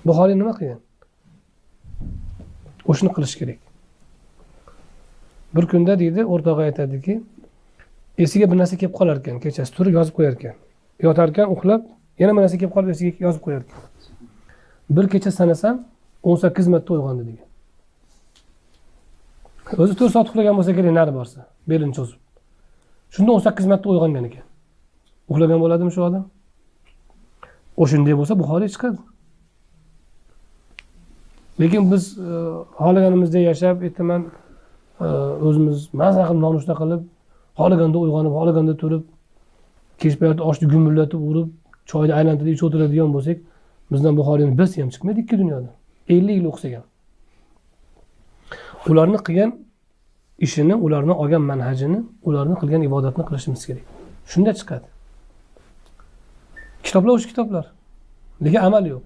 Buxoriy nima qilgan? O'shani qilish kerak. Bir kunda deydi, o'rtog'i aytadiki, esiga bir narsa kelib qolar ekan, kechasi turib yozib qo'yar ekan. Yotar ekan, uxlab, yana bir narsa kelib qolib esiga yozib qo'yar ekan. Bir kecha sanasam 18 marta uyg'ondi degan. O'zi 4 soat uxlagan bo'lsa kerak, nari borsa, belini cho'zib. Shunda 18 marta uyg'ongan ekan. Uxlagan bo'ladimi shu odam? O'shunday bo'lsa Buxoriy chiqadi. Lekin biz xohlaganimizdek yashab, aytaman, o'zimiz maza qilib nonushta qilib, xohlaganda uyg'onib, xohlaganda turib, kech payt oshni gumburlatib urib, choyni aylantirib ichib o'tiradigan bo'lsak, bizdan Buxoriyni biz ham chiqmaydi ikki dunyoda. 50 yil o'qisak ham. Ularni qilgan ishini, ularni olgan manhajini, ularni qilgan ibodatini qilishimiz kerak. Shunda chiqadi. Kitoblar o'sha kitoblar. Lekin amal yo'q.